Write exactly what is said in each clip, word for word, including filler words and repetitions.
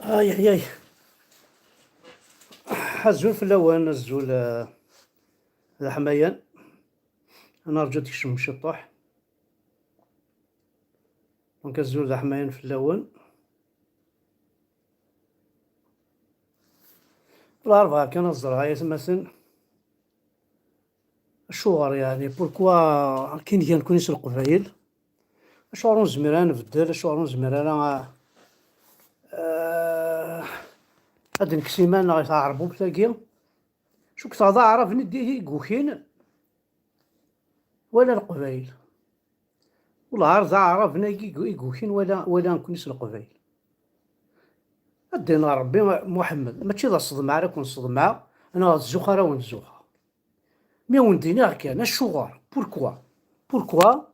Ay, ay, ay. Azul fell-awen, azul, eh, d aḥmayan. Ad nerǧu ad tekcem ciṭuḥ. Donc, azul d aḥmayan fell-awen. Lɛerba kan ad ẓreɣ, ay atmaten. Acuɣer, yeɛni, pourquoi akken gan nekkni s Leqbayel? Acuɣer ur nezmir ara ad nbeddel? Acuɣer ur nezmir ara a, eh, ad d-nekkes iman-nneɣ i tɛerbubt-agi? Cukkteɣ d aɛraben i d-, i yukin wala Leqbayel. Wellah ar d aɛraben-agi i yukin wala, wala nekkni s Leqbayel. Ad d-iniɣ Rebbi, Muḥemmed, mačči d aseḍmeɛ ara ken-seḍmeɛeɣ, neɣ d zzux ara wen-zuxeɣ. Mi wen-d-iniɣ kan, acuɣer? Pourquoi? Pourquoi?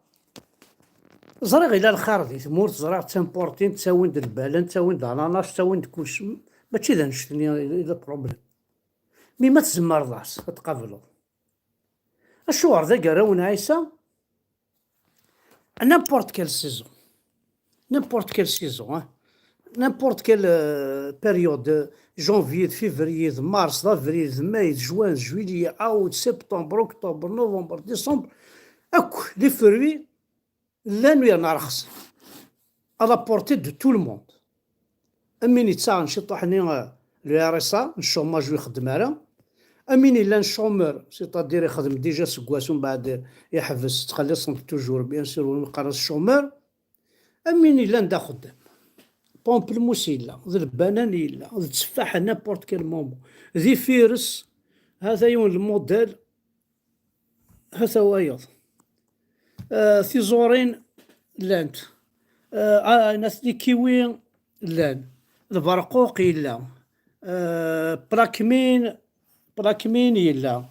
Ẓriɣ ila lxir di tmurt, ẓriɣ ttamportin, ttawin-d lbalan, ttawin-d ananas, ttawin-d kullec. Mačči d annect-nni i d problème. Mi ma tzemreḍ-as, ad tqableḍ. Acuɣer d agarraw n Ɛisa? N'importe quelle saison. N'importe quelle saison, hein. N'importe quelle, euh, période, euh, janvier, de février, de mars, d'avril, de mai, de juin, de juillet, août, septembre, octobre, novembre, décembre. Akk les fruits llan yerna rxsen. À la portée de tout le monde. Am win yettaɣen ciṭuḥ-nni, euh, le R S A, n chômage ur ixeddem ara. Am win yellan chômeur, c'est-à-dire ixdem déjà aseggas, umbeɛd yeḥbes, ttxelliṣen-t toujours, bien sûr, win yeqqaren-as chômeur. Am win yellan d axeddam. Pamplemousse yella, d lbanan yella, d tteffaḥ à n'importe quel moment. D ifires, hata yiwen n lmodèle, hata wayeḍ. Ah, tiẓurin llant. Ah, ah, nas-, les kiwis llan. Lberquq yella. Ah, plakmin, plakmin yella.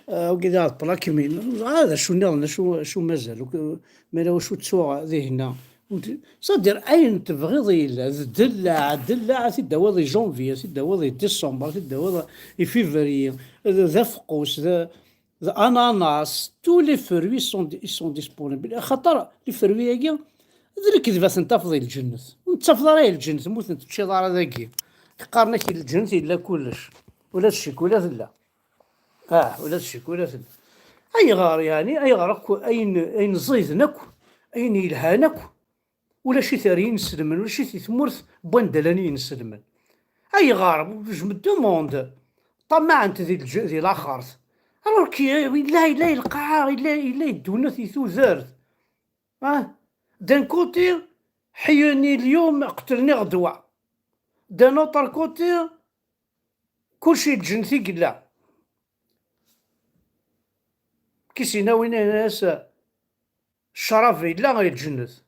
Ah, wagi daɣ plakmin. Ah, d acu nniḍen, acu, acu mazal? Uk-, ma yella wacu ttuɣ dihinna. C'est-à-dire, ayen tebɣiḍ yella. D ddellaɛ, ddellaɛ, ad t-id-tawiḍ i janvier, ad t-id-tawiḍ i décembre, ad t-id-tawiḍ i février. D, d afeqqus, d, d ananas, tous les fruits sont, ils sont disponibles. Axaṭer les fruits-agi, d lekdeb ad ten-tafeḍ i lǧennet. Ur ten-tafeḍ ara i lǧennet, ma ur ten-teččiḍ ara dagi. Qqaren-ak i lǧennet yella kullec. Ula d ccikula tella. Ah, ula d ccikula tella. Ayɣer, yeɛni, ayɣer akk ayen, ayen ẓiden akk, ayen yelhan akk, ulac-it ar yinselmen, ulac-it i tmurt n wanda llan yinselmen. Ayɣer? Je me demande. Ṭamaɛent di lǧ-, di laxert. Alors que yella, yella i lqaɛa, yella, yella i ddunit, i tudert. Ah, d'un côté, ḥeyyen-iyi liyum, qetlent-iyi ɣedwa. D'un autre côté, kulci d lǧennet i yella. Kis yenna win, yenna-as, ccrab yella i lǧennet.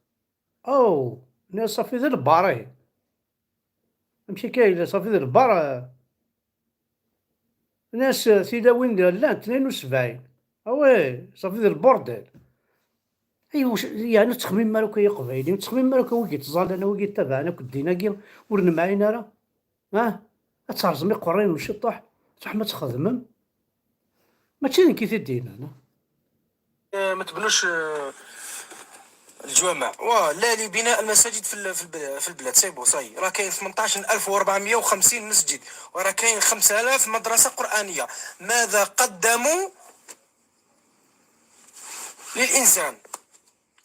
Oh, yenna-as, ṣafi d lbar, eh. Amek akka yella, ṣafi d lbar, eh. Yenna-as, tilawin llant tnayen u sebɛin. Ah ouais, ṣafi d lbordel. Ay, wac-, yeɛni ur ttxemmimem ara akk ay Iqbayliyen, ur ttxemmimem ara akk a wigi yettẓallan, a wigi yettabaɛen akk ddin-agi, ur nemɛin ara. Ah, ad terẓem iqerriyen n ciṭuḥ, truḥem ad txedmem. Mačči d nekk i t-id-yennan, ah. آه، ما تبنوش، آه، الجوامع. واه، لا لبناء المساجد في ال-، في الب-، في البلاد. C'est bon، ça y est. راه كاين ثمنطاش ألف وأربعمية وخمسين مسجد، وراه كاين خمس آلاف مدرسة قرآنية. ماذا قدموا للإنسان؟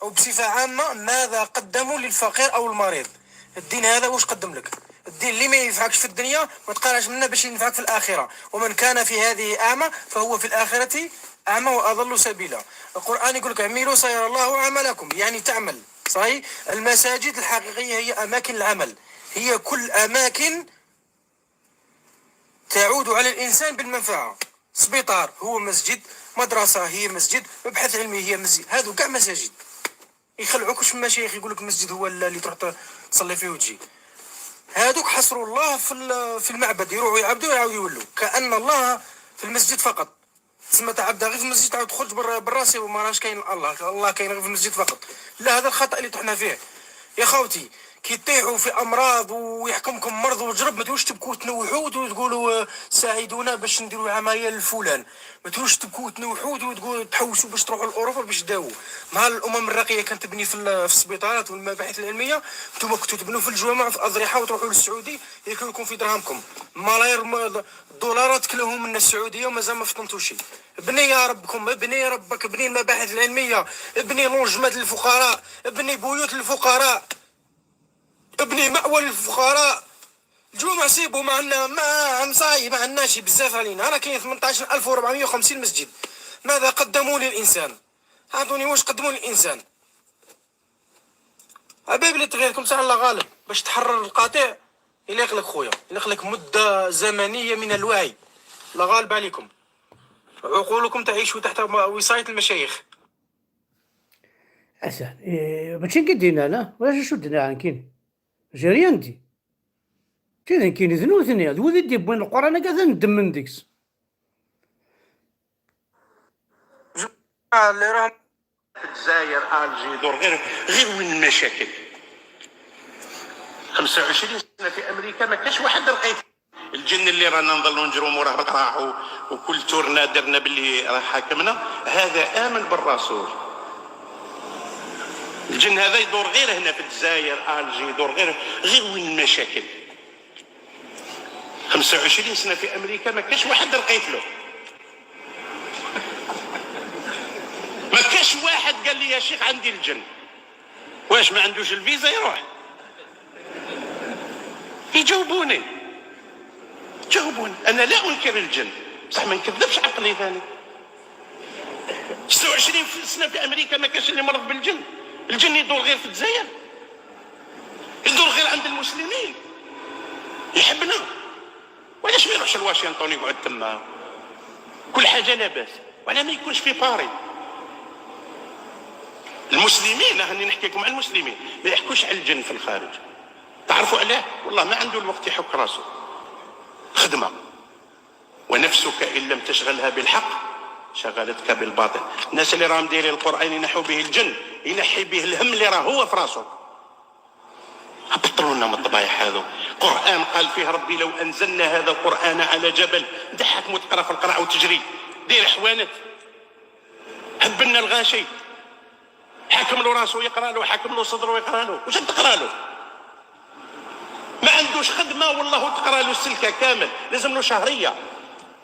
أو بصفة عامة، ماذا قدموا للفقير أو المريض؟ الدين هذا واش قدم لك؟ الدين اللي ما ينفعكش في الدنيا ما تقراش منه باش ينفعك في الآخرة. ومن كان في هذه أعمى فهو في الآخرة أعمى وأضل سبيلا. القرآن يقول لك: "اعملوا سيرى الله عملكم"، يعني تعمل. صحيح؟ المساجد الحقيقية هي أماكن العمل، هي كل أماكن تعود على الإنسان بالمنفعة. سبيطار هو مسجد، مدرسة هي مسجد، مبحث علمي هي مسجد، هذو كاع مساجد. يخلعوك واش المشايخ يقول لك المسجد هو ال-، اللي تروح ت-، تصلي فيه وتجي. هذوك حصروا الله في ال-، في المعبد، يروحوا يعبدوا ويعاودوا يولوا، كأن الله في المسجد فقط. تسمى تعبد غير في المسجد، تعاود تخرج برا، برا سي وما راش كاين الله، الله كاين غير في المسجد فقط. لا، هذا الخطأ اللي طحنا فيه. يا خوتي، كي يطيحوا في امراض ويحكمكم مرض وجرب، ما تقولوش تبكوا تنوحوا وتقولوا، آه، ساعدونا باش نديروا عمليه لفلان. ما تقولوش تبكوا تنوحوا وتقولوا تحوسوا باش تروحوا لاوروبا باش تداووا. مع الامم الراقيه كانت تبني في ال- في السبيطارات والمباحث العلميه، انتم كنتوا تبنوا في الجوامع وفي الاضرحه وتروحوا للسعودي ياكلوا لكم في دراهمكم. ملاير م- دولارات كلهم من السعوديه ومازال ما فطنتوا شيء. ابني يا ربكم، ابني ربك، ابني المباحث العلميه، ابني لونجمات للفقراء، ابني بيوت للفقراء، ابني مأوى للفقراء. الجمعة سيبوا، ما عندنا، ما مصايب، ما عندنا شيء بزاف علينا. أنا كاين ثمنطاش ألف وربعمية وخمسين مسجد. ماذا قدموا للإنسان؟ أعطوني واش قدموا للإنسان. حبايب اللي تغيركم ساعة الله غالب باش تحرر القطيع. يليق لك خويا، يليق لك مدة زمنية من الوعي. الله غالب عليكم، عقولكم تعيش تحت وصاية المشايخ. Atan, eh, mačči nekk i d-yennan, ah? Ulac acu d-nniɣ nekkini. J'ai rien dit. Mačči d nekkini, d nutni, d wid i d-yewwin Leqran-agi ad ddmen deg-s. اللي راهم في الجزائر، الجي، دور غير، غير وين المشاكل. خمسة وعشرين سنة في أمريكا ما كاش واحد لقيت. الجن اللي رانا نظلوا نجروا موراه بطراح، وكل تورنا درنا باللي راه حاكمنا، هذا آمن بالرسول. الجن هذا يدور غير هنا في الجزائر، الجي، يدور غير، غير وين المشاكل. خمسة وعشرين سنة في أمريكا ما كاش واحد لقيت له. ما كاش واحد قال لي: "يا شيخ، عندي الجن". واش ما عندوش الفيزا يروح؟ يجاوبوني، جاوبوني. أنا لا أنكر الجن، بصح ما نكذبش عقلي ثاني. ستة وعشرين سنة في أمريكا ما كاش اللي مرض بالجن. الجن يدور غير في الجزائر، يدور غير عند المسلمين. يحبنا، وعلاش ما يروحش لواشنطن يقعد تما؟ كل حاجة لاباس، وعلى ما يكونش في باري. المسلمين، راني نحكي لكم على المسلمين، ما يحكوش على الجن في الخارج. تعرفوا علاه؟ والله ما عنده الوقت يحك راسه. خدمة. "ونفسك إن لم تشغلها بالحق شغلتك بالباطل". الناس اللي راهم دايرين القرآن ينحوا به الجن، ينحي به الهم اللي راه هو في راسه. هبطوا لنا من الطبايح هذو. قرآن قال فيه ربي: "لو أنزلنا هذا القرآن على جبل"، ضحك وتقرا في القرعة وتجري، دير حوانت، هبلنا الغاشي. حاكم له راسه يقرا له، حاكم له صدره يقرا له، واش تقرا له؟ ما عندوش خدمه والله تقرا له السلكه كامل، لازم له شهريه.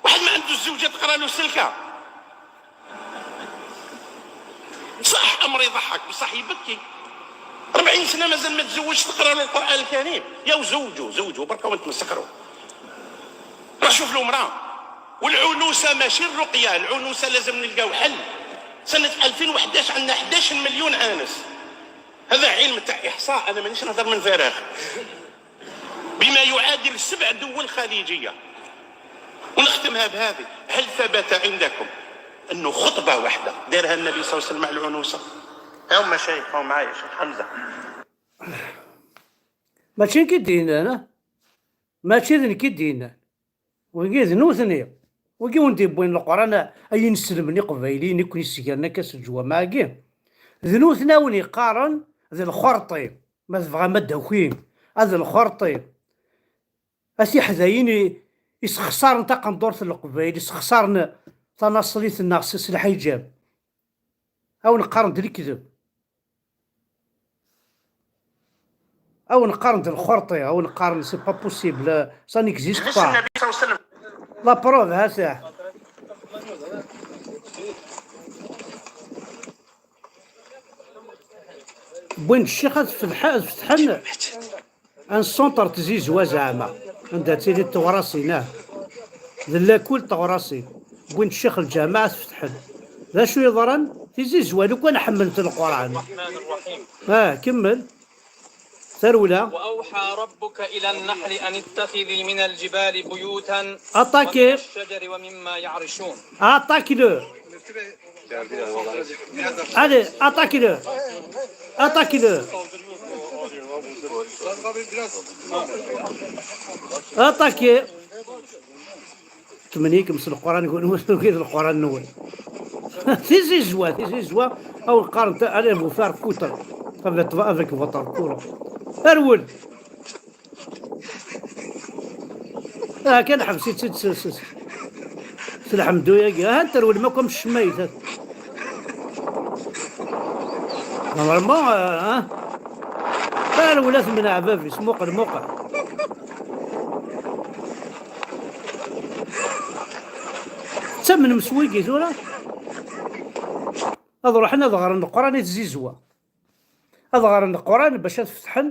واحد ما عندوش زوجه تقرا له السلكه. صح، امر يضحك، بصح يبكي. أربعين سنه مازال ما تزوجش، تقرا له القران الكريم. يا وزوجوا، زوجوا برك وانت مسخروا. روح شوف له مرا. والعنوسه ماشي الرقيه، العنوسه لازم نلقاو حل. سنه ألفين وحداش عندنا حداش مليون عانس. هذا علم تاع احصاء، انا مانيش نهضر من فراغ. بما يعادل سبع دول خليجيه. ونختمها بهذه: هل ثبت عندكم انه خطبه واحده دارها النبي صلى الله عليه وسلم مع العنوسه؟ هم مشايخ، هم معايا شيخ حمزه. Mačči nekk i d-yennan, ah? Mačči d nekk i d-yennan. Wigi d nutni. Wigi wen-d-yewwin Leqran, ay ineslmen iqbayliyen i ken-isegren akka s leǧwameɛ-agi. D nutni a wen-yeqqaren d lxerṭi. Ma tebɣam ad d-akin, ad lxerṭi. A tiḥdayin i, isexsaren taqendurt n Leqbayel, isexsaren tanaṣlit-nneɣ s, s lḥiǧab. A wen-qqaren d lekdeb. A wen-qqaren d lxerṭi, a wen-qqaren c'est pas possible, ça n'existe pas. La preuve, ha-t-a. Wwin-d ccix ad fetḥen, ad fetḥen un centre n tzizwa zeɛma, anda ttili teɣrasin, ah, d lakul n teɣrasin. Wwin-d ccix lǧameɛ ad t-fetḥen. D acu yeḍran? Tizizwa lukan ḥemmlent Leqran. Ah, kemmel. Tarewla. وأوحى ربك إلى النحل أن اتخذي من الجبال بيوتا ومن الشجر ومما يعرشون. Attaque-le. Allez, attaque-le. Attaque-le. Attaquez. Tmenyikem s Leqran, nwen, nwen, Leqran nwen. Tizizwa, tizizwa, a wen-qqaren, allez vous faire foutre avec, avec votre Coran. Rwel. Ah, kan ḥbes-itt-id s, s, s, s lḥemdu-yagi. Ah, terwel ma kem ccmayt. Normalement, ah, ah. Terwel ad tmenɛ bab-is. Muqel, muqel. Tettamnem s wigi tura? Ad ruḥen ad ɣren Leqran i tzizwa. Ad ɣren Leqran bac ad fetḥen,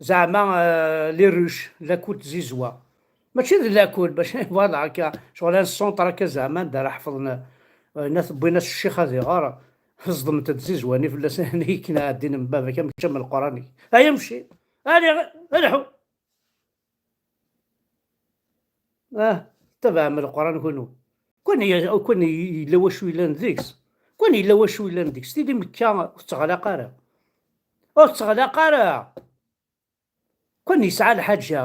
zeɛma, euh, les ruches, lakul tzizwa. Mačči d lakul, bac, voilà, akka, ccɣel un centre akka zeɛma anda ara ḥefḍen, euh, nat-, wwin-as ccix ad iɣer, ẓedment-d tzizwa-nni fell-as, akken ɛeddin n baba-k, am kečč am Leqran-ik. Ay amci, ali, alḥu. Ah, tabaɛem Leqran kunwi. Kun y-, kun yella wacu yellan deg-s. Kun yella wacu yellan deg-s. Tili Mekka ur teɣlaq ara. Ur teɣlaq ara. Kun yesɛa lḥaǧa,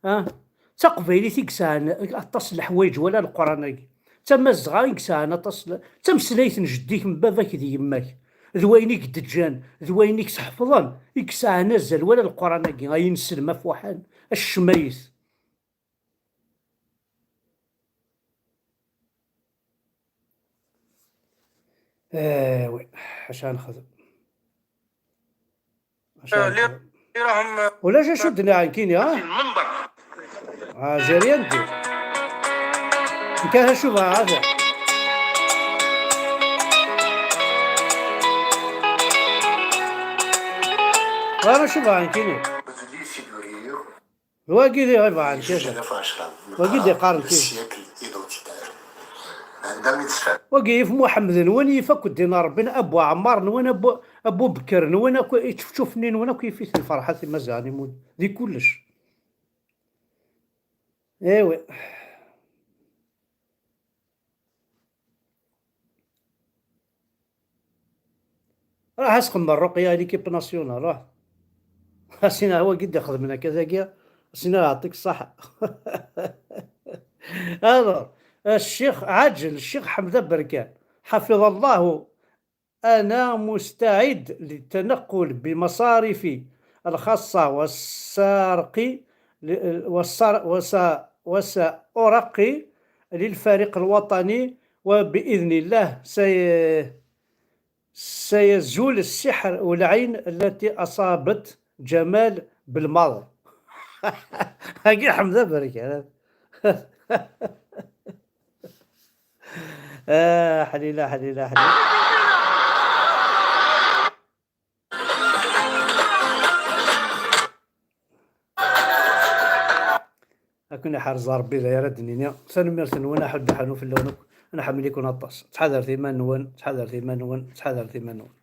ah, d taqbaylit i yesɛan aṭas n leḥwayeǧ wala Leqran-agi. D tamazɣa i yesɛan aṭas n, d tameslayt n jeddi-k n baba-k d yemma-k. D wayen i k-d-ǧǧan, d wayen i k-sḥefḍen, i yesɛan azal wala Leqran-agi, ay ineslem afuḥan, a ccmayt. Eh, wi, acu ara nexdem? Acu ara nexdem? Ulac acu d-nniɣ nekkini, ha? Ah, j'ai rien dit. Nekk ara cubaɣ, ha? Ara cubaɣ nekkini. D wagi i ɣ-ibɣan kifeɣ. Wagi i d-iqqaren kifeɣ. Wagi yif Muḥemmed-nwen, yif akk ddin n Ṛebbi, Abu Ɛmar-nwen, Abu, Abu Bekr-nwen, akk ičefčufen-nwen, akk yif-iten lferḥat imaziɣen-nwen di kullec. Ewi. Ruḥ asqem Merruqya, l'équipe nationale, ruḥ. Asina wagi d-ixedmen akka dagi, asina yeɛṭik ṣṣaḥa. Alors, الشيخ عاجل، الشيخ حمد بركان، حفظ الله، أنا مستعد للتنقل بمصارفي الخاصة والسارق ل-، والسار-، وس-، وسأرقي للفريق الوطني، وبإذن الله سي-، سيزول السحر والعين التي أصابت جمال بالماضي. هاكي حمزة بركة. آه، حليلة، حليلة، حليلة. Ad ken-iḥrez Ṛebbi, d aya ara d-nini. Tanemmirt-nwen, aḥuddu ḥanu fell-awen akk. Nḥemmel-iken aṭas. Ttḥadaret iman-nwen, ttḥadaret iman-nwen, ttḥadaret iman-nwen.